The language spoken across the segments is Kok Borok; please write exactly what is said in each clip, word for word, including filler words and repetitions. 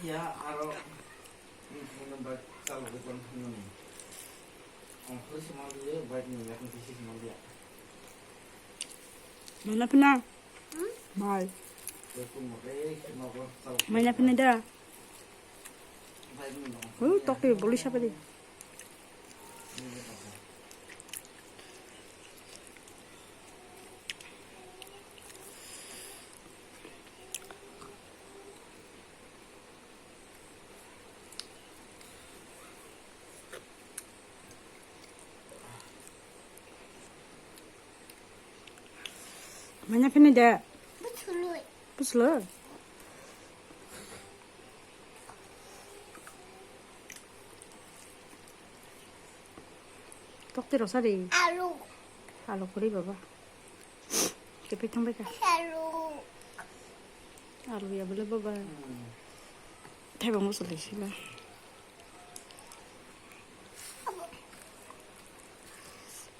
Ya, aro Mana pina? Mai. Mana pina da? Hu, tokti boli sapa di. Mana phini de? Puchlo. Tokti rok sari. Alu. Alu kuri baba. Kepe thang beka. Alu. Alu ya bole baba. Thai bang musul sila.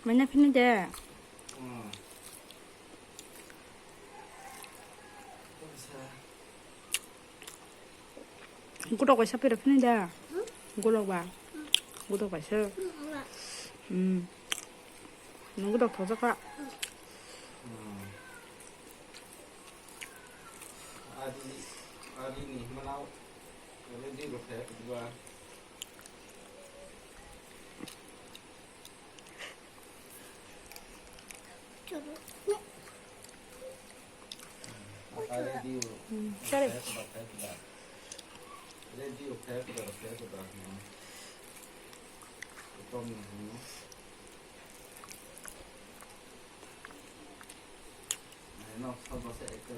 Mana phini de? Gutok kaisa pira phini de? Gutok ba? Gutok kaisa. Hmm. Nunggu dok thok jaka. Adi, adi ni manau. Adi di rok hai, dua. Sorry.